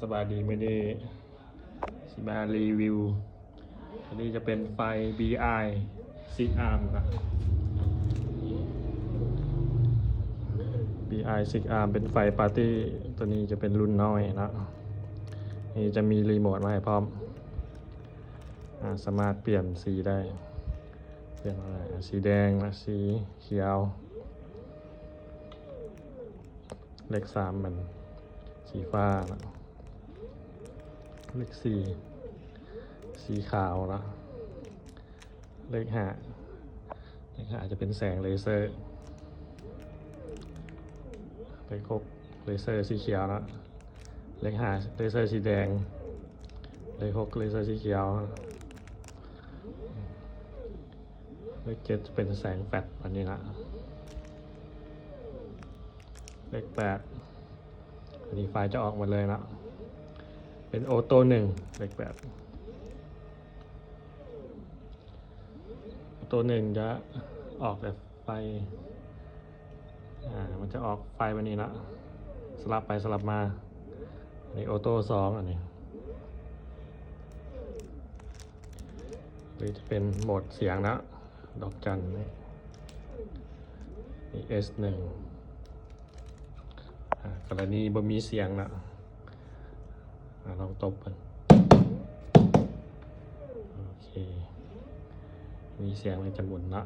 ສະບາຍດີ ມື້ນີ້ຊິມາຣີວິວ ອັນນີ້ຈະເປັນໄຟ ບີໄອ ຊິກອາມນະ ບີໄອ ຊິກອາມ ເປັນໄຟປາຕີ້ ຕົວນີ້ຈະເປັນລຸ້ນນ້ອຍເນາະ ນີ້ຈະມີຣີໂມດມາໃຫ້ພ້ອມ ອາ ສາມາດປ່ຽນສີໄດ້ ປ່ຽນອາ ສີແດງ ອາ ສີຂຽວ ເລກສາມມັນສີຟ້າເນາະ ເລກສີ່ສີຂາວເນາະ ເລກຫ້າ ເລກຫ້າຈະເປັນແສງເລເຊີ ເລກຫົກເລເຊີສີຂຽວເນາະ ເລກຫ້າເລເຊີສີແດງ ເລກຫົກເລເຊີສີຂຽວ ເລກເຈັດຈະເປັນແສງແຟດ ອັນນີ້ນະ ເລກແປດ ອັນນີ້ໄຟຈະອອກໝົດເລີຍເນາະ ເປັນໂອໂຕ້ໜຶ່ງ ເລກແປດ ໂຕໜຶ່ງຈະອອກແບບໄຟ ອາ ມັນຈະອອອກໄຟແບບນີ້ເນາະ ສະຫຼັບໄປສະຫຼັບມາ ອັນນີ້ໂອໂຕ້ສອງ ອັນນີ້ ຫຼືຈະເປັນໂໝດສຽງເນາະ ດອກຈັນ ນີ້ ເອັສໜຶ່ງ ອາ ກໍລະນີບໍ່ມີສຽງເນາະ ອາ ລອງຕົບເບິ່ງ ໂອເຄ ມີສຽງແລ້ວຈະໝູນເນາະ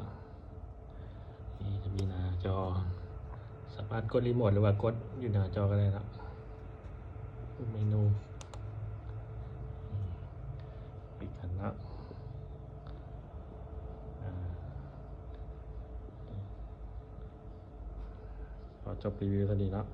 ນີ້ຈະມີໜ້າຈໍ ສາມາດກົດຣີໂມດ ຫຼືວ່າກົດຢູ່ໜ້າຈໍກໍໄດ້ເນາະ ເມນູ ປິດກັນເນາະ ອາ ຂໍຈົບຣີວິວເທົ່ານີ້ເນາະ